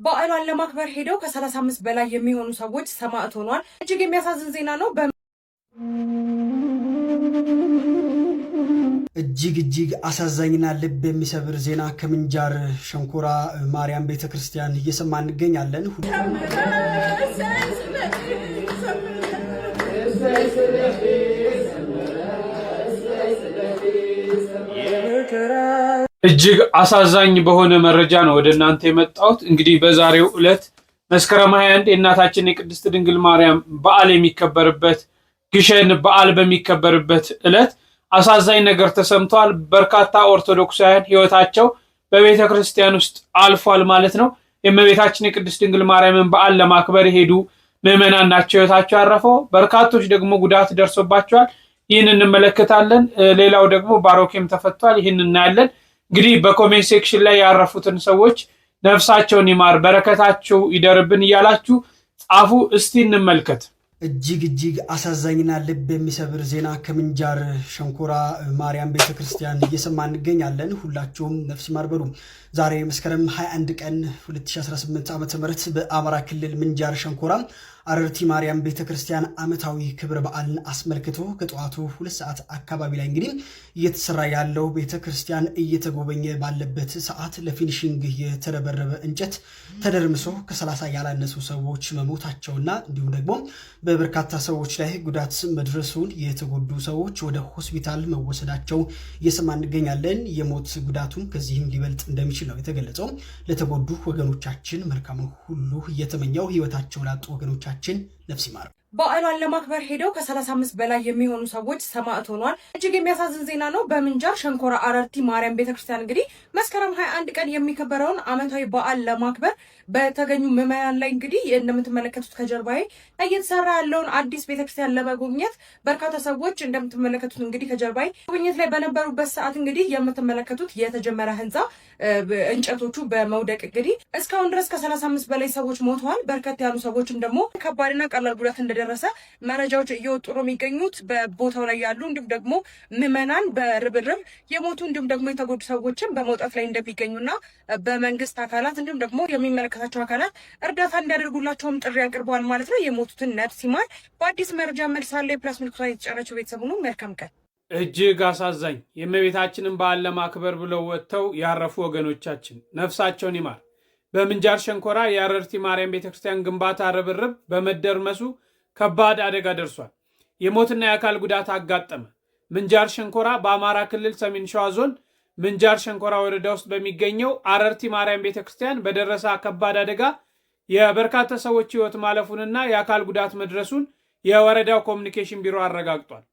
በዓሏን ለማክበር ሄደው ከ35 በላይ የሚሆኑ ሰዎች ሰማዕት ሆኗል። እጅግ የሚያሳዝን ዜና ነው። እጅግ እጅግ አሳዛኝና ልብ የሚሰብር ዜና ከምንጃር ሸንኮራ ማርያም ቤተ ክርስቲያን እየሰማ እንገኛለን። እጅግ አሳዛኝ በሆነ መረጃ ነው ወደ እናንተ የመጣሁት። እንግዲህ በዛሬው ዕለት መስከረም 21 የእናታችን የቅድስት ድንግል ማርያም በዓል የሚከበርበት ግሸን በዓል በሚከበርበት ዕለት አሳዛኝ ነገር ተሰምቷል። በርካታ ኦርቶዶክሳውያን ሕይወታቸው በቤተ ክርስቲያን ውስጥ አልፏል ማለት ነው። የእመቤታችን የቅድስት ድንግል ማርያምን በዓል ለማክበር የሄዱ ምዕመናን ናቸው ሕይወታቸው ያረፈው። በርካቶች ደግሞ ጉዳት ደርሶባቸዋል። ይህን እንመለከታለን። ሌላው ደግሞ ባሮኬም ተፈቷል። ይህን እናያለን። እንግዲህ በ comment section ላይ ያረፉትን ሰዎች ነፍሳቸውን ይማር በረከታቸው ይደርብን እያላችሁ ጻፉ። እስቲ እንመልከት። እጅግ እጅግ አሳዛኝና ልብ የሚሰብር ዜና ከምንጃር ሸንኮራ ማርያም ቤተ ክርስቲያን እየሰማ እንገኛለን። ሁላችሁም ነፍስ ይማር በሉ። ዛሬ መስከረም 21 ቀን 2018 ዓ ም በአማራ ክልል ምንጃር ሸንኮራ አረርቲ ማርያም ቤተ ክርስቲያን ዓመታዊ ክብረ በዓልን አስመልክቶ ከጠዋቱ 2 ሰዓት አካባቢ ላይ እንግዲህ እየተሰራ ያለው ቤተ ክርስቲያን እየተጎበኘ ባለበት ሰዓት ለ finishing የተረበረበ እንጨት ተደርምሶ ከ30 ያላነሱ ሰዎች መሞታቸውና እንዲሁም ደግሞ በበርካታ ሰዎች ላይ ጉዳት መድረሱን የተጎዱ ሰዎች ወደ ሆስፒታል መወሰዳቸው እየሰማ እንገኛለን። የሞት ጉዳቱም ከዚህም ሊበልጥ እንደሚችል ነው የተገለጸው። ለተጎዱ ወገኖቻችን መልካሙን ሁሉ እየተመኘው ህይወታቸው ላጡ ወገኖቻችን ነፍስ ይማር። በዓሏን ለማክበር ሄደው ከ35 በላይ የሚሆኑ ሰዎች ሰማዕት ሆኗል። እጅግ የሚያሳዝን ዜና ነው። በምንጃር ሸንኮራ አረርቲ ማርያም ቤተክርስቲያን እንግዲህ መስከረም 21 ቀን የሚከበረውን ዓመታዊ በዓል ለማክበር በተገኙ ምዕመናን ላይ እንግዲህ እንደምትመለከቱት ከጀርባዬ እየተሰራ ያለውን አዲስ ቤተክርስቲያን ለመጎብኘት በርካታ ሰዎች እንደምትመለከቱት እንግዲህ ከጀርባዬ ጉብኝት ላይ በነበሩበት ሰዓት እንግዲህ የምትመለከቱት የተጀመረ ህንፃ እንጨቶቹ በመውደቅ እንግዲህ እስካሁን ድረስ ከ35 በላይ ሰዎች ሞተዋል። በርከት ያሉ ሰዎችም ደግሞ ከባድና ቀላል ጉዳት እንደደረሰ መረጃዎች እየወጡ ነው የሚገኙት። በቦታው ላይ ያሉ እንዲሁም ደግሞ ምዕመናን በርብርብ የሞቱ እንዲሁም ደግሞ የተጎዱ ሰዎችን በመውጣት ላይ እንደሚገኙና በመንግስት አካላት እንዲሁም ደግሞ የሚመለከታቸው አካላት እርዳታ እንዲያደርጉላቸውም ጥሪ አቅርበዋል ማለት ነው። የሞቱትን ነፍስ ይማር። በአዲስ መረጃ መልሳለ። የ plus ምልክቷን የተጫናችሁ ቤተሰቡ ነው። መልካም ቀን። እጅግ አሳዛኝ የእመቤታችንን በዓል ለማክበር ብለው ወጥተው ያረፉ ወገኖቻችን ነፍሳቸውን ይማር። በምንጃር ሸንኮራ የአረርቲ ማርያም ቤተክርስቲያን ግንባታ ርብርብ በመደርመሱ ከባድ አደጋ ደርሷል። የሞትና የአካል ጉዳት አጋጠመ። ምንጃር ሸንኮራ በአማራ ክልል ሰሜን ሸዋ ዞን ምንጃር ሸንኮራ ወረዳ ውስጥ በሚገኘው አረርቲ ማርያም ቤተክርስቲያን በደረሰ ከባድ አደጋ የበርካታ ሰዎች ሕይወት ማለፉንና የአካል ጉዳት መድረሱን የወረዳው ኮሚኒኬሽን ቢሮ አረጋግጧል።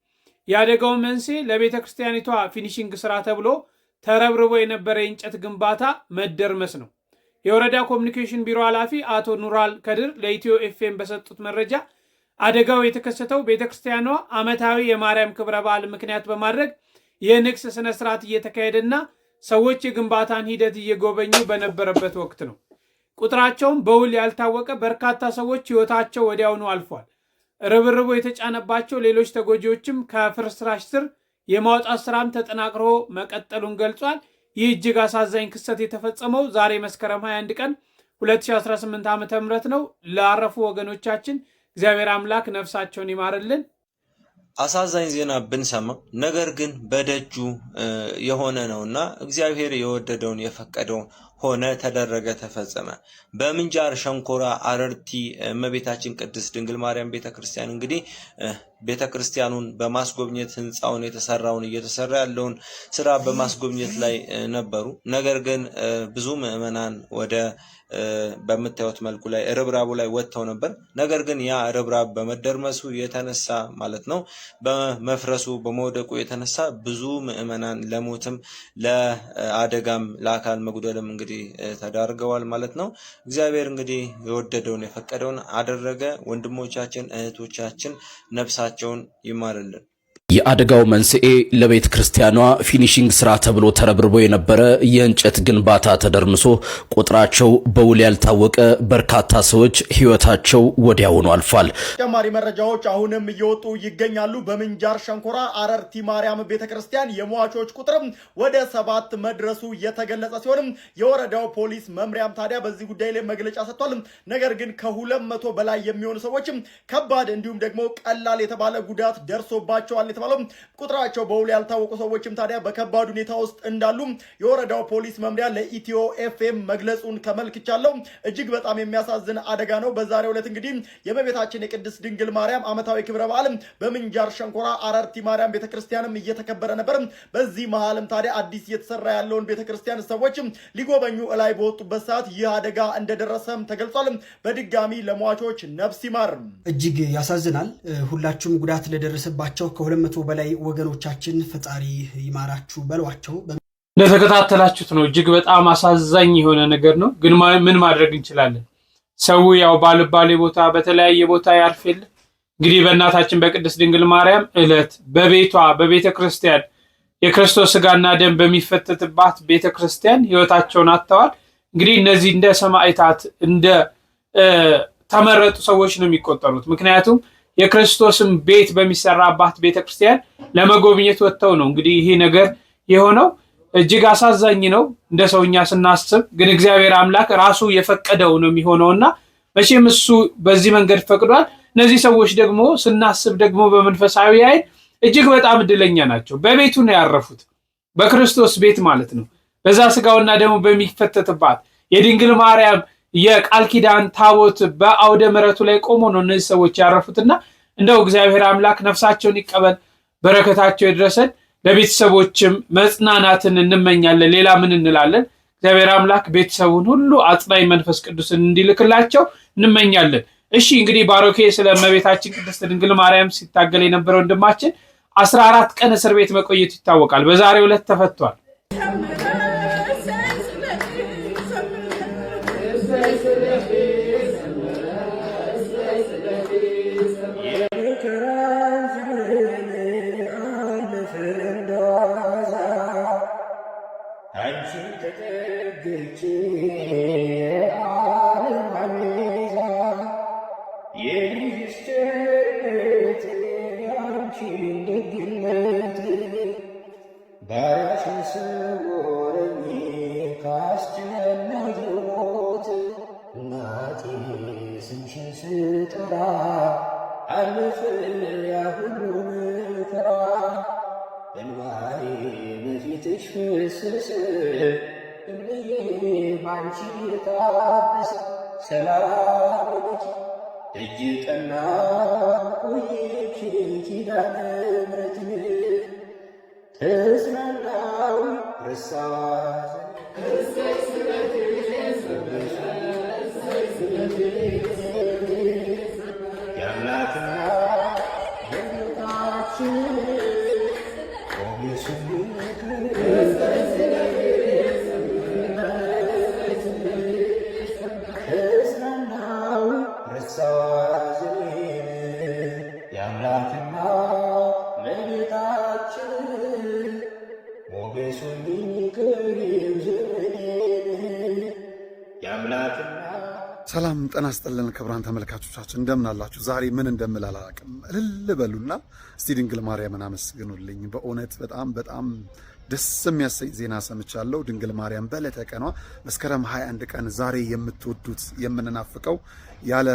የአደጋው መንስኤ ለቤተ ክርስቲያኒቷ finishing ስራ ተብሎ ተረብርቦ የነበረ የእንጨት ግንባታ መደርመስ ነው። የወረዳ ኮሚኒኬሽን ቢሮ ኃላፊ አቶ ኑራል ከድር ለኢትዮ ኤፍኤም በሰጡት መረጃ አደጋው የተከሰተው ቤተ ክርስቲያኗ ዓመታዊ የማርያም ክብረ በዓል ምክንያት በማድረግ የንግስ ስነ ስርዓት እየተካሄደና ሰዎች የግንባታን ሂደት እየጎበኙ በነበረበት ወቅት ነው። ቁጥራቸውም በውል ያልታወቀ በርካታ ሰዎች ሕይወታቸው ወዲያውኑ አልፏል። ርብርቡ የተጫነባቸው ሌሎች ተጎጂዎችም ከፍርስራሽ ስር የማውጣት ስራም ተጠናክሮ መቀጠሉን ገልጿል። ይህ እጅግ አሳዛኝ ክስተት የተፈጸመው ዛሬ መስከረም 21 ቀን 2018 ዓ ም ነው። ላረፉ ወገኖቻችን እግዚአብሔር አምላክ ነፍሳቸውን ይማርልን። አሳዛኝ ዜና ብንሰማ ነገር ግን በደጁ የሆነ ነውና እግዚአብሔር የወደደውን የፈቀደውን ሆነ፣ ተደረገ፣ ተፈጸመ። በምንጃር ሸንኮራ አረርቲ እመቤታችን ቅድስት ድንግል ማርያም ቤተክርስቲያን እንግዲህ ቤተክርስቲያኑን በማስጎብኘት ህንፃውን የተሰራውን እየተሰራ ያለውን ስራ በማስጎብኘት ላይ ነበሩ። ነገር ግን ብዙ ምዕመናን ወደ በምታዩት መልኩ ላይ ርብራቡ ላይ ወጥተው ነበር። ነገር ግን ያ ርብራብ በመደርመሱ የተነሳ ማለት ነው በመፍረሱ በመውደቁ የተነሳ ብዙ ምዕመናን ለሞትም ለአደጋም ለአካል መጉደልም እንግዲህ ተዳርገዋል ማለት ነው። እግዚአብሔር እንግዲህ የወደደውን የፈቀደውን አደረገ። ወንድሞቻችን እህቶቻችን ነፍሳቸውን ይማርልን። የአደጋው መንስኤ ለቤተ ክርስቲያኗ finishing ስራ ተብሎ ተረብርቦ የነበረ የእንጨት ግንባታ ተደርምሶ ቁጥራቸው በውል ያልታወቀ በርካታ ሰዎች ሕይወታቸው ወዲያውኑ አልፏል። ተጨማሪ መረጃዎች አሁንም እየወጡ ይገኛሉ። በምንጃር ሸንኮራ አረርቲ ማርያም ቤተክርስቲያን የሟቾች ቁጥርም ወደ 7 መድረሱ የተገለጸ ሲሆንም የወረዳው ፖሊስ መምሪያም ታዲያ በዚህ ጉዳይ ላይ መግለጫ ሰጥቷል። ነገር ግን ከ200 በላይ የሚሆኑ ሰዎችም ከባድ እንዲሁም ደግሞ ቀላል የተባለ ጉዳት ደርሶባቸዋል የተባለው ቁጥራቸው በውል ያልታወቁ ሰዎችም ታዲያ በከባድ ሁኔታ ውስጥ እንዳሉ የወረዳው ፖሊስ መምሪያ ለኢትዮ ኤፍኤም መግለጹን ተመልክቻለሁ። እጅግ በጣም የሚያሳዝን አደጋ ነው። በዛሬው ዕለት እንግዲህ የእመቤታችን የቅድስት ድንግል ማርያም ዓመታዊ ክብረ በዓል በምንጃር ሸንኮራ አረርቲ ማርያም ቤተክርስቲያንም እየተከበረ ነበር። በዚህ መሃልም ታዲያ አዲስ እየተሰራ ያለውን ቤተክርስቲያን ሰዎች ሊጎበኙ እላይ በወጡበት ሰዓት ይህ አደጋ እንደደረሰም ተገልጿል። በድጋሚ ለሟቾች ነፍስ ይማር። እጅግ ያሳዝናል። ሁላችሁም ጉዳት ለደረሰባቸው ከ200 በላይ ወገኖቻችን ፈጣሪ ይማራችሁ በሏቸው። እንደተከታተላችሁት ነው። እጅግ በጣም አሳዛኝ የሆነ ነገር ነው። ግን ምን ማድረግ እንችላለን? ሰው ያው ባልባሌ ቦታ በተለያየ ቦታ ያርፍ የለ። እንግዲህ በእናታችን በቅድስት ድንግል ማርያም ዕለት በቤቷ በቤተ ክርስቲያን የክርስቶስ ስጋና ደም በሚፈተትባት ቤተ ክርስቲያን ሕይወታቸውን አጥተዋል። እንግዲህ እነዚህ እንደ ሰማዕታት እንደ ተመረጡ ሰዎች ነው የሚቆጠሩት። ምክንያቱም የክርስቶስን ቤት በሚሰራባት ቤተክርስቲያን ለመጎብኘት ወጥተው ነው እንግዲህ ይሄ ነገር የሆነው። እጅግ አሳዛኝ ነው እንደ ሰውኛ ስናስብ፣ ግን እግዚአብሔር አምላክ ራሱ የፈቀደው ነው የሚሆነውና መቼም እሱ በዚህ መንገድ ፈቅዷል። እነዚህ ሰዎች ደግሞ ስናስብ ደግሞ በመንፈሳዊ ዓይን እጅግ በጣም እድለኛ ናቸው። በቤቱ ነው ያረፉት፣ በክርስቶስ ቤት ማለት ነው። በዛ ስጋውና ደግሞ በሚፈተትባት የድንግል ማርያም የቃል ኪዳን ታቦት በአውደ ምሕረቱ ላይ ቆሞ ነው እነዚህ ሰዎች ያረፉትና እንደው እግዚአብሔር አምላክ ነፍሳቸውን ይቀበል፣ በረከታቸው ይድረሰን። ለቤተሰቦችም መጽናናትን እንመኛለን። ሌላ ምን እንላለን? እግዚአብሔር አምላክ ቤተሰቡን ሁሉ አጽናኝ መንፈስ ቅዱስን እንዲልክላቸው እንመኛለን። እሺ እንግዲህ ባሮኬ ስለ እመቤታችን ቅድስት ድንግል ማርያም ሲታገል የነበረ ወንድማችን 14 ቀን እስር ቤት መቆየቱ ይታወቃል። በዛሬው ዕለት ተፈቷል። ሰላም ጤና ይስጥልን ክቡራን ተመልካቾቻችን እንደምን አላችሁ? ዛሬ ምን እንደምል አላውቅም። እልል በሉና እስቲ ድንግል ማርያምን አመስግኑልኝ። በእውነት በጣም በጣም ደስ የሚያሰኝ ዜና ሰምቻለሁ። ድንግል ማርያም በዕለተ ቀኗ መስከረም 21 ቀን ዛሬ የምትወዱት የምንናፍቀው ያለ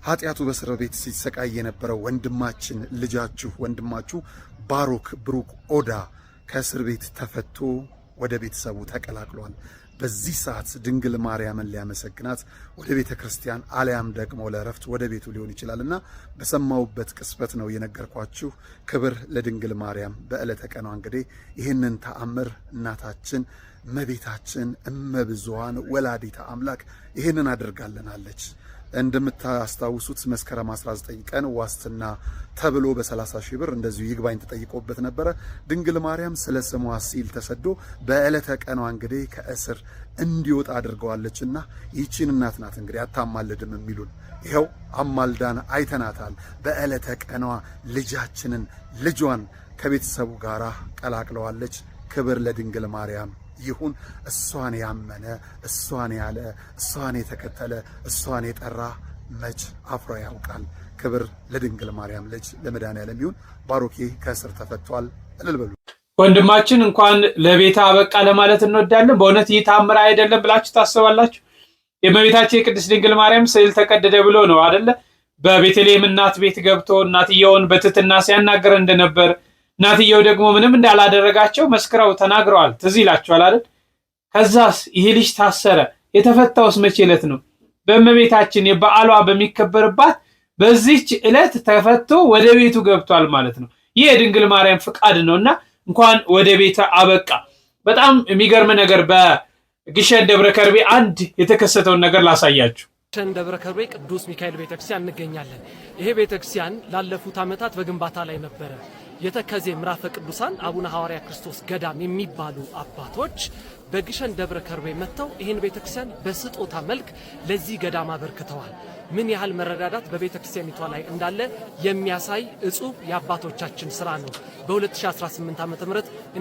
ኃጢአቱ በእስር ቤት ሲሰቃይ የነበረው ወንድማችን ልጃችሁ ወንድማችሁ ባሮክ ብሩክ ኦዳ ከእስር ቤት ተፈቶ ወደ ቤተሰቡ ተቀላቅሏል። በዚህ ሰዓት ድንግል ማርያምን ሊያመሰግናት ወደ ቤተ ክርስቲያን አሊያም ደግሞ ለእረፍት ወደ ቤቱ ሊሆን ይችላልና በሰማሁበት ቅጽበት ነው የነገርኳችሁ። ክብር ለድንግል ማርያም። በዕለተ ቀኗ እንግዲህ ይህንን ተአምር እናታችን እመቤታችን እመብዙኃን ወላዲተ አምላክ ይህንን አድርጋልናለች። እንደምታስታውሱት መስከረም 19 ቀን ዋስትና ተብሎ በ30 ሺህ ብር እንደዚሁ ይግባኝ ተጠይቆበት ነበረ። ድንግል ማርያም ስለ ስሟ ሲል ተሰዶ በዕለተ ቀኗ እንግዲህ ከእስር እንዲወጣ አድርገዋለችና ይህቺን እናት ናት እንግዲህ አታማልድም የሚሉን። ይኸው አማልዳን አይተናታል። በዕለተ ቀኗ ልጃችንን ልጇን ከቤተሰቡ ጋር ቀላቅለዋለች። ክብር ለድንግል ማርያም ይሁን። እሷን ያመነ፣ እሷን ያለ፣ እሷን የተከተለ፣ እሷን የጠራ መች አፍሮ ያውቃል? ክብር ለድንግል ማርያም ልጅ ለመድኃኔዓለም ይሁን። ባሮኬ ከእስር ተፈቷል። እልል በሉ። ወንድማችን እንኳን ለቤታ አበቃ ለማለት እንወዳለን። በእውነት ይህ ታምር አይደለም ብላችሁ ታስባላችሁ? የእመቤታችን የቅድስት ድንግል ማርያም ስዕል ተቀደደ ብሎ ነው አደለ? በቤተልሔም እናት ቤት ገብቶ እናትየውን በትህትና ሲያናገር እንደነበር፣ እናትየው ደግሞ ምንም እንዳላደረጋቸው መስክረው ተናግረዋል። ትዝ ይላችኋል አይደል? ከዛስ ይሄ ልጅ ታሰረ። የተፈታውስ መቼ ዕለት ነው? በእመቤታችን የበዓሏ በሚከበርባት በዚች ዕለት ተፈቶ ወደ ቤቱ ገብቷል ማለት ነው። ይህ የድንግል ማርያም ፍቃድ ነው እና እንኳን ወደ ቤተ አበቃ። በጣም የሚገርም ነገር በግሸን ደብረ ከርቤ አንድ የተከሰተውን ነገር ላሳያችሁ። ግሸን ደብረ ከርቤ ቅዱስ ሚካኤል ቤተክርስቲያን እንገኛለን። ይሄ ቤተክርስቲያን ላለፉት ዓመታት በግንባታ ላይ ነበረ። የተከዜ ምዕራፈ ቅዱሳን አቡነ ሐዋርያ ክርስቶስ ገዳም የሚባሉ አባቶች በግሸን ደብረ ከርቤ መጥተው ይህን ቤተክርስቲያን በስጦታ መልክ ለዚህ ገዳም አበርክተዋል። ምን ያህል መረዳዳት በቤተክርስቲያኒቷ ላይ እንዳለ የሚያሳይ እጹብ የአባቶቻችን ስራ ነው። በ2018 ዓ ም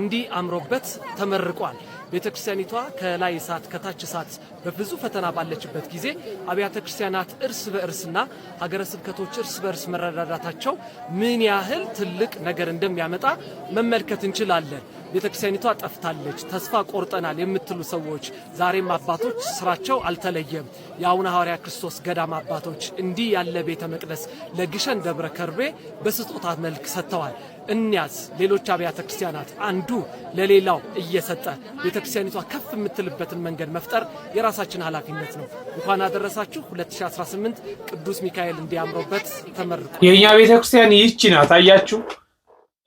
እንዲህ አምሮበት ተመርቋል። ቤተክርስቲያኒቷ ከላይ እሳት ከታች እሳት በብዙ ፈተና ባለችበት ጊዜ አብያተ ክርስቲያናት እርስ በእርስና ሀገረ ስብከቶች እርስ በእርስ መረዳዳታቸው ምን ያህል ትልቅ ነገር እንደሚያመጣ መመልከት እንችላለን። ቤተክርስቲያኒቷ ጠፍታለች፣ ተስፋ ቆርጠናል የምትሉ ሰዎች ዛሬም አባቶች ስራቸው አልተለየም። የአቡነ ሐዋርያ ክርስቶስ ገዳም አባቶች እንዲህ ያለ ቤተ መቅደስ ለግሸን ደብረ ከርቤ በስጦታ መልክ ሰጥተዋል። እንያዝ ሌሎች አብያተ ክርስቲያናት አንዱ ለሌላው እየሰጠ ቤተክርስቲያኒቷ ከፍ የምትልበትን መንገድ መፍጠር የራሳችን ኃላፊነት ነው። እንኳን አደረሳችሁ። 2018 ቅዱስ ሚካኤል እንዲያምሮበት ተመርቋል። የእኛ ቤተክርስቲያን ይህቺ ናት። አያችሁ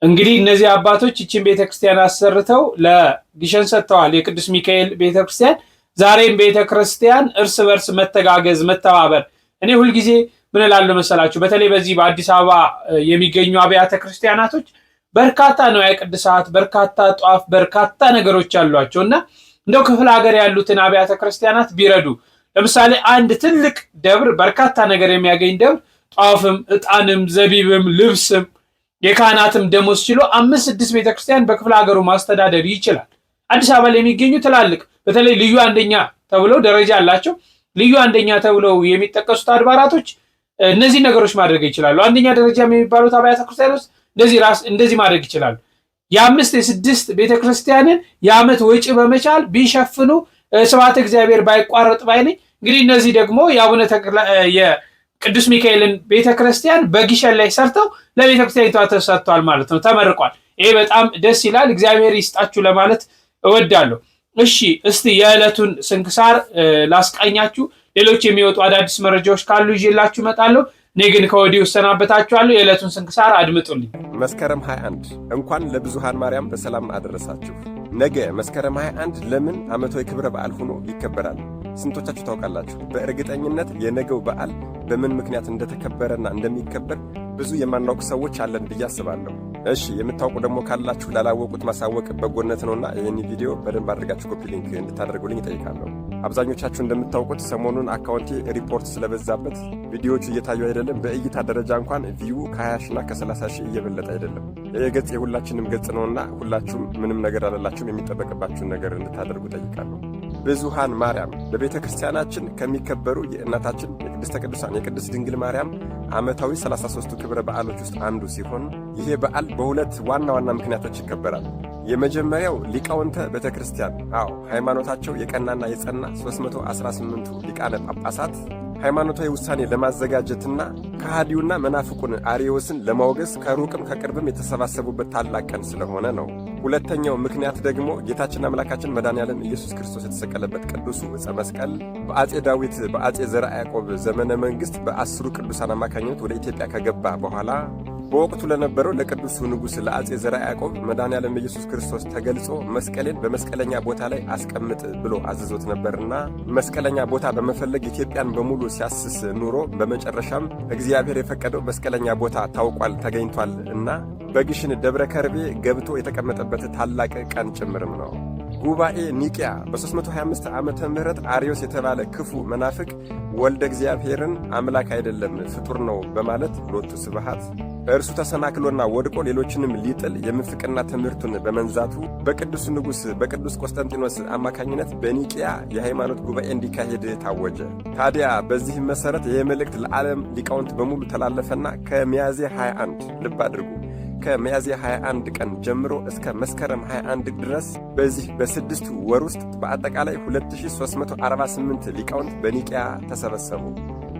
እንግዲህ እነዚህ አባቶች ይችን ቤተክርስቲያን አሰርተው ለግሸን ሰጥተዋል። የቅዱስ ሚካኤል ቤተክርስቲያን ዛሬም ቤተክርስቲያን እርስ በርስ መተጋገዝ፣ መተባበር። እኔ ሁልጊዜ ምን እላለሁ መሰላችሁ? በተለይ በዚህ በአዲስ አበባ የሚገኙ አብያተ ክርስቲያናቶች በርካታ ንዋየ ቅድሳት፣ በርካታ ጧፍ፣ በርካታ ነገሮች አሏቸው እና እንደው ክፍለ ሀገር ያሉትን አብያተ ክርስቲያናት ቢረዱ፣ ለምሳሌ አንድ ትልቅ ደብር በርካታ ነገር የሚያገኝ ደብር ጧፍም፣ ዕጣንም፣ ዘቢብም፣ ልብስም የካህናትም ደሞዝ ችሎ 5 6 ቤተክርስቲያን በክፍለ ሀገሩ ማስተዳደር ይችላል። አዲስ አበባ ላይ የሚገኙ ትላልቅ በተለይ ልዩ አንደኛ ተብለው ደረጃ አላቸው። ልዩ አንደኛ ተብለው የሚጠቀሱት አድባራቶች እነዚህ ነገሮች ማድረግ ይችላሉ። አንደኛ ደረጃ የሚባሉት አብያተ ክርስቲያኖች እንደዚህ ራስ እንደዚህ ማድረግ ይችላሉ። የአምስት የስድስት ቤተክርስቲያንን የዓመት ወጪ በመቻል ቢሸፍኑ ስብሐተ እግዚአብሔር ባይቋረጥ ባይ ነኝ። እንግዲህ እነዚህ ደግሞ የአቡነ የቅዱስ ሚካኤልን ቤተክርስቲያን በግሸን ላይ ሰርተው ለቤተክርስቲያኒቷ ተሰጥቷል ማለት ነው፣ ተመርቋል። ይሄ በጣም ደስ ይላል። እግዚአብሔር ይስጣችሁ ለማለት እወዳለሁ። እሺ እስቲ የዕለቱን ስንክሳር ላስቃኛችሁ። ሌሎች የሚወጡ አዳዲስ መረጃዎች ካሉ ይዤላችሁ እመጣለሁ። እኔ ግን ከወዲሁ እሰናበታችኋለሁ። የዕለቱን ስንክሳር አድምጡልኝ። መስከረም 21 እንኳን ለብዙሃን ማርያም በሰላም አደረሳችሁ። ነገ መስከረም 21 ለምን ዓመታዊ ክብረ በዓል ሆኖ ይከበራል? ስንቶቻችሁ ታውቃላችሁ? በእርግጠኝነት የነገው በዓል በምን ምክንያት እንደተከበረና እንደሚከበር ብዙ የማናውቅ ሰዎች አለን ብዬ አስባለሁ። እሺ የምታውቁ ደግሞ ካላችሁ ላላወቁት ማሳወቅ በጎነት ነውና ይህን ቪዲዮ በደንብ አድርጋችሁ copy link እንድታደርጉልኝ እጠይቃለሁ። አብዛኞቻችሁ እንደምታውቁት ሰሞኑን አካውንቴ ሪፖርት ስለበዛበት ቪዲዮዎቹ እየታዩ አይደለም። በእይታ ደረጃ እንኳን view ከ20 ሺና ከ30 ሺህ እየበለጠ አይደለም። ይህ ገጽ የሁላችንም ገጽ ነውና ሁላችሁም ምንም ነገር አላላችሁም፣ የሚጠበቅባችሁን ነገር እንድታደርጉ ጠይቃለሁ። ብዙሃን ማርያም በቤተ ክርስቲያናችን ከሚከበሩ የእናታችን የቅድስተ ቅዱሳን የቅድስት ድንግል ማርያም ዓመታዊ 33ቱ ክብረ በዓሎች ውስጥ አንዱ ሲሆን ይሄ በዓል በሁለት ዋና ዋና ምክንያቶች ይከበራል። የመጀመሪያው ሊቃውንተ ቤተ ክርስቲያን፣ አዎ ሃይማኖታቸው የቀናና የጸና 318ቱ ሊቃነ ጳጳሳት ሃይማኖታዊ ውሳኔ ለማዘጋጀትና ከሃዲውና መናፍቁን አርዮስን ለማውገዝ ከሩቅም ከቅርብም የተሰባሰቡበት ታላቅ ቀን ስለሆነ ነው። ሁለተኛው ምክንያት ደግሞ ጌታችን አምላካችን መድኃኔዓለም ኢየሱስ ክርስቶስ የተሰቀለበት ቅዱሱ ዕፀ መስቀል በአፄ ዳዊት በአፄ ዘርዓ ያዕቆብ ዘመነ መንግሥት በ10ሩ ቅዱሳን አማካኝነት ወደ ኢትዮጵያ ከገባ በኋላ በወቅቱ ለነበረው ለቅዱሱ ንጉሥ ለአጼ ዘርዓ ያዕቆብ መድኃኔዓለም ኢየሱስ ክርስቶስ ተገልጾ መስቀሌን በመስቀለኛ ቦታ ላይ አስቀምጥ ብሎ አዝዞት ነበርና መስቀለኛ ቦታ በመፈለግ ኢትዮጵያን በሙሉ ሲያስስ ኑሮ በመጨረሻም እግዚአብሔር የፈቀደው መስቀለኛ ቦታ ታውቋል፣ ተገኝቷል እና በግሽን ደብረ ከርቤ ገብቶ የተቀመጠበት ታላቅ ቀን ጭምርም ነው። ጉባኤ ኒቅያ በ325 ዓመተ ምህረት አርዮስ የተባለ ክፉ መናፍቅ ወልደ እግዚአብሔርን አምላክ አይደለም ፍጡር ነው በማለት ሎቱ ስብሐት እርሱ ተሰናክሎና ወድቆ ሌሎችንም ሊጥል የምንፍቅና ትምህርቱን በመንዛቱ በቅዱስ ንጉሥ በቅዱስ ቆስጠንጢኖስ አማካኝነት በኒቅያ የሃይማኖት ጉባኤ እንዲካሄድ ታወጀ። ታዲያ በዚህ መሠረት ይህ መልእክት ለዓለም ሊቃውንት በሙሉ ተላለፈና ከሚያዝያ 21፣ ልብ አድርጉ፣ ከሚያዝያ 21 ቀን ጀምሮ እስከ መስከረም 21 ድረስ በዚህ በ6 ወር ውስጥ በአጠቃላይ 2348 ሊቃውንት በኒቅያ ተሰበሰቡ።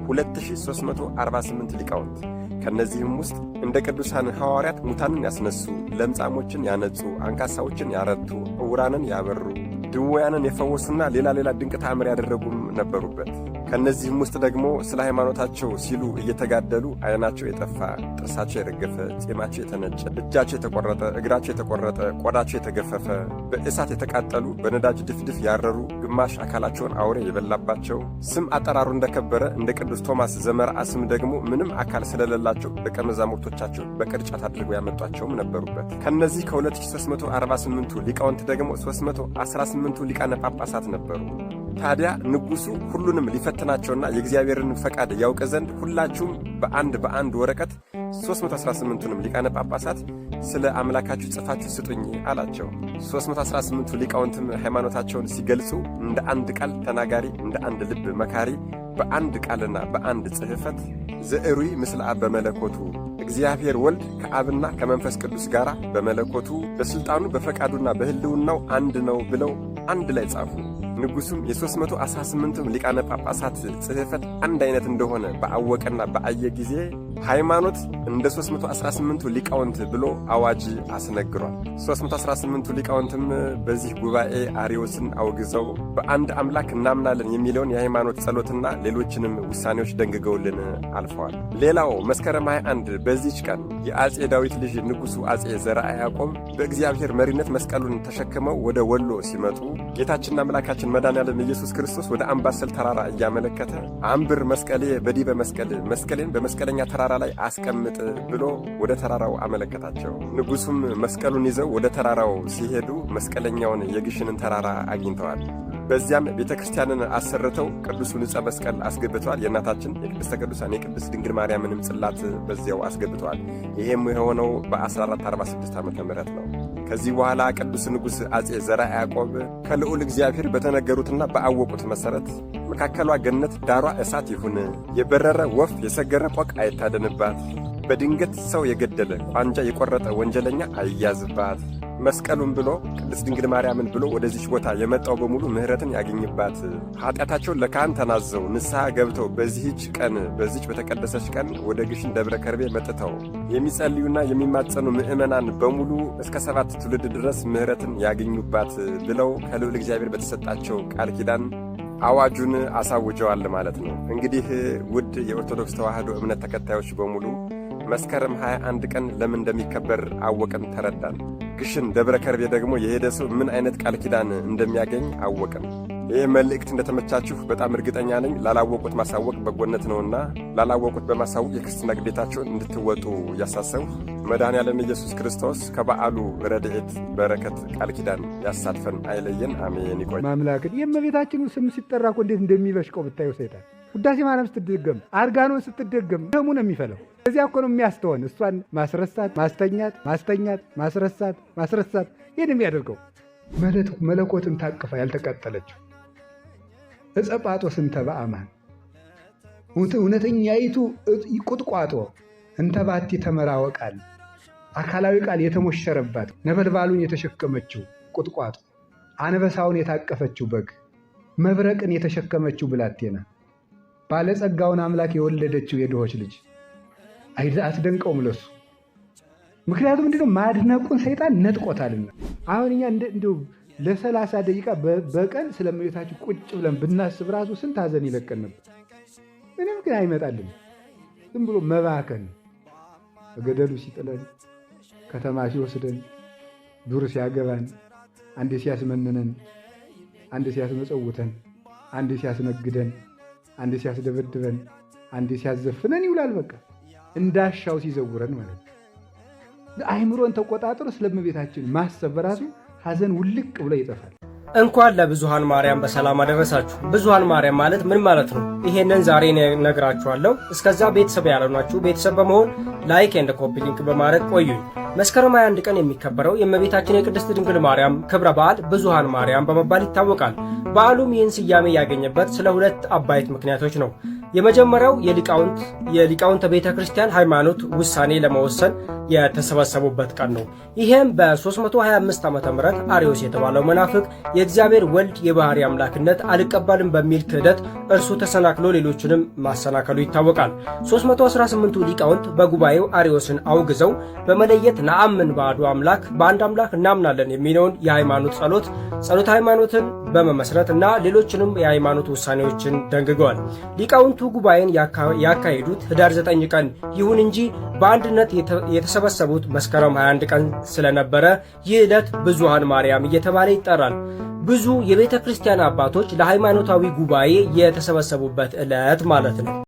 2348 ሊቃውንት። ከነዚህም ውስጥ እንደ ቅዱሳን ሐዋርያት ሙታንን ያስነሱ፣ ለምጻሞችን ያነጹ፣ አንካሳዎችን ያረቱ፣ ዕውራንን ያበሩ፣ ድውያንን የፈወሱና ሌላ ሌላ ድንቅ ተአምር ያደረጉም ነበሩበት። ከእነዚህም ውስጥ ደግሞ ስለ ሃይማኖታቸው ሲሉ እየተጋደሉ ዓይናቸው የጠፋ፣ ጥርሳቸው የረገፈ፣ ጺማቸው የተነጨ፣ እጃቸው የተቆረጠ፣ እግራቸው የተቆረጠ፣ ቆዳቸው የተገፈፈ፣ በእሳት የተቃጠሉ፣ በነዳጅ ድፍድፍ ያረሩ፣ ግማሽ አካላቸውን አውሬ የበላባቸው፣ ስም አጠራሩ እንደከበረ እንደ ቅዱስ ቶማስ ዘመርዓስም ደግሞ ምንም አካል ስለሌላቸው ደቀ መዛሙርቶቻቸው በቅርጫት አድርገው ያመጧቸውም ነበሩበት። ከእነዚህ ከ2348ቱ ሊቃውንት ደግሞ 318ቱ ሊቃነ ጳጳሳት ነበሩ። ታዲያ ንጉሡ ሁሉንም ሊፈትናቸውና የእግዚአብሔርን ፈቃድ ያውቅ ዘንድ ሁላችሁም በአንድ በአንድ ወረቀት 318ቱንም ሊቃነ ጳጳሳት ስለ አምላካችሁ ጽፋችሁ ስጡኝ አላቸው። 318ቱ ሊቃውንትም ሃይማኖታቸውን ሲገልጹ እንደ አንድ ቃል ተናጋሪ፣ እንደ አንድ ልብ መካሪ፣ በአንድ ቃልና በአንድ ጽሕፈት ዘዕሩይ ምስለ አብ በመለኮቱ፣ እግዚአብሔር ወልድ ከአብና ከመንፈስ ቅዱስ ጋር በመለኮቱ፣ በሥልጣኑ፣ በፈቃዱና በሕልውናው አንድ ነው ብለው አንድ ላይ ጻፉ። ንጉሡም የ318ቱም ሊቃነ ጳጳሳት ጽሕፈት አንድ አይነት እንደሆነ በአወቀና በአየ ጊዜ ሃይማኖት እንደ 318ቱ ሊቃውንት ብሎ አዋጅ አስነግሯል። 318ቱ ሊቃውንትም በዚህ ጉባኤ አርዮስን አውግዘው በአንድ አምላክ እናምናለን የሚለውን የሃይማኖት ጸሎትና ሌሎችንም ውሳኔዎች ደንግገውልን አልፈዋል። ሌላው መስከረም 21 በዚች ቀን የአጼ ዳዊት ልጅ ንጉሡ አጼ ዘርዓ ያዕቆብ በእግዚአብሔር መሪነት መስቀሉን ተሸክመው ወደ ወሎ ሲመጡ ጌታችንና አምላካችን መድኃኔዓለም ኢየሱስ ክርስቶስ ወደ አምባሰል ተራራ እያመለከተ አንብር መስቀሌ በዲበ መስቀል፣ መስቀሌን በመስቀለኛ ተራራ ላይ አስቀምጥ ብሎ ወደ ተራራው አመለከታቸው። ንጉሡም መስቀሉን ይዘው ወደ ተራራው ሲሄዱ መስቀለኛውን የግሽንን ተራራ አግኝተዋል። በዚያም ቤተ ክርስቲያንን አሰርተው ቅዱሱን ዕፀ መስቀል አስገብተዋል። የእናታችን የቅድስተ ቅዱሳን የቅድስት ድንግል ማርያምንም ጽላት በዚያው አስገብተዋል። ይሄም የሆነው በ1446 ዓመተ ምህረት ነው። ከዚህ በኋላ ቅዱስ ንጉሥ አጼ ዘርዓ ያዕቆብ ከልዑል እግዚአብሔር በተነገሩትና በአወቁት መሠረት መካከሏ ገነት ዳሯ እሳት ይሁን፣ የበረረ ወፍ የሰገረ ቆቅ አይታደንባት፣ በድንገት ሰው የገደለ ቋንጃ የቆረጠ ወንጀለኛ አይያዝባት፣ መስቀሉን ብሎ ቅድስት ድንግል ማርያምን ብሎ ወደዚች ቦታ የመጣው በሙሉ ምሕረትን ያገኝባት፣ ኃጢአታቸውን ለካህን ተናዘው ንስሐ ገብተው በዚህች ቀን፣ በዚች በተቀደሰች ቀን ወደ ግሽን ደብረ ከርቤ መጥተው የሚጸልዩና የሚማጸኑ ምዕመናን በሙሉ እስከ 7 ትውልድ ድረስ ምሕረትን ያገኙባት ብለው ከልዑል እግዚአብሔር በተሰጣቸው ቃል ኪዳን አዋጁን አሳውጀዋል ማለት ነው። እንግዲህ ውድ የኦርቶዶክስ ተዋሕዶ እምነት ተከታዮች በሙሉ መስከረም 21 ቀን ለምን እንደሚከበር አወቅን፣ ተረዳን። ግሽን ደብረ ከርቤ ደግሞ የሄደ ሰው ምን አይነት ቃል ኪዳን እንደሚያገኝ አወቅን። ይህ መልእክት እንደተመቻችሁ በጣም እርግጠኛ ነኝ። ላላወቁት ማሳወቅ በጎነት ነውና ላላወቁት በማሳወቅ የክርስትና ግዴታቸውን እንድትወጡ እያሳሰብሁ መድኃኔዓለም ኢየሱስ ክርስቶስ ከበዓሉ ረድኤት፣ በረከት፣ ቃል ኪዳን ያሳትፈን፣ አይለየን። አሜን። ይቆይ። ማምላክን የእመቤታችንን ስም ሲጠራ እኮ እንዴት እንደሚበሽቀው ብታየው ሰይጣን። ውዳሴ ማርያም ስትደገም፣ አርጋኖን ስትደገም ደሙ ነው የሚፈለው። እዚያ እኮ ነው የሚያስተወን። እሷን ማስረሳት፣ ማስተኛት፣ ማስተኛት፣ ማስረሳት፣ ማስረሳት ይህን የሚያደርገው መለኮትን ታቅፋ ያልተቃጠለችው ዕፀ ጳጦስ እንተ በአማን፣ እውነተኛይቱ ቁጥቋጦ እንተ ባቲ ተመራወ ቃል፣ አካላዊ ቃል የተሞሸረባት ነበልባሉን የተሸከመችው ቁጥቋጦ፣ አንበሳውን የታቀፈችው በግ፣ መብረቅን የተሸከመችው ብላቴና፣ ባለጸጋውን አምላክ የወለደችው የድሆች ልጅ አትደንቀውም ለሱ። ምክንያቱም ምንድነው ማድነቁን ሰይጣን ነጥቆታልና። አሁን እኛ እንደው ለ30 ደቂቃ በቀን ስለእመቤታችን ቁጭ ብለን ብናስብ ራሱ ስንት ሐዘን ይለቀን ነበር። ምንም ግን አይመጣልን። ዝም ብሎ መባከን። በገደሉ ሲጥለን፣ ከተማ ሲወስደን፣ ዱር ሲያገባን፣ አንዴ ሲያስመንነን፣ አንዴ ሲያስመጸውተን፣ አንዴ ሲያስነግደን፣ አንዴ ሲያስደበድበን፣ አንዴ ሲያዘፍነን ይውላል። በቃ እንዳሻው ሲዘውረን ማለት ነው። አይምሮን ተቆጣጥሮ ስለእመቤታችን ማሰብ በራሱ ሐዘን ውልቅ ብሎ ይጠፋል። እንኳን ለብዙሃን ማርያም በሰላም አደረሳችሁ። ብዙሃን ማርያም ማለት ምን ማለት ነው? ይሄንን ዛሬ እነግራችኋለሁ። እስከዛ ቤተሰብ ያልሆናችሁ ቤተሰብ በመሆን like and copy link በማድረግ ቆዩኝ። መስከረም 21 ቀን የሚከበረው የእመቤታችን የቅድስት ድንግል ማርያም ክብረ በዓል ብዙሃን ማርያም በመባል ይታወቃል። በዓሉም ይህን ስያሜ ያገኘበት ስለ ሁለት አበይት ምክንያቶች ነው። የመጀመሪያው የሊቃውንተ ቤተ ክርስቲያን ሃይማኖት ውሳኔ ለመወሰን የተሰበሰቡበት ቀን ነው። ይህም በ325 ዓ.ም አርዮስ የተባለው መናፍቅ የእግዚአብሔር ወልድ የባህሪ አምላክነት አልቀበልም በሚል ክህደት እርሱ ተሰናክሎ ሌሎችንም ማሰናከሉ ይታወቃል። 318ቱ ሊቃውንት በጉባኤው አርዮስን አውግዘው በመለየት ነአምን በአሐዱ አምላክ፣ በአንድ አምላክ እናምናለን የሚለውን የሃይማኖት ጸሎት፣ ጸሎተ ሃይማኖትን በመመስረት እና ሌሎችንም የሃይማኖት ውሳኔዎችን ደንግገዋል። ሊቃውንቱ ጉባኤን ያካሄዱት ህዳር 9 ቀን ይሁን እንጂ በአንድነት የተሰበሰቡት መስከረም 21 ቀን ስለነበረ ይህ ዕለት ብዙሃን ማርያም እየተባለ ይጠራል። ብዙ የቤተ ክርስቲያን አባቶች ለሃይማኖታዊ ጉባኤ የተሰበሰቡበት ዕለት ማለት ነው።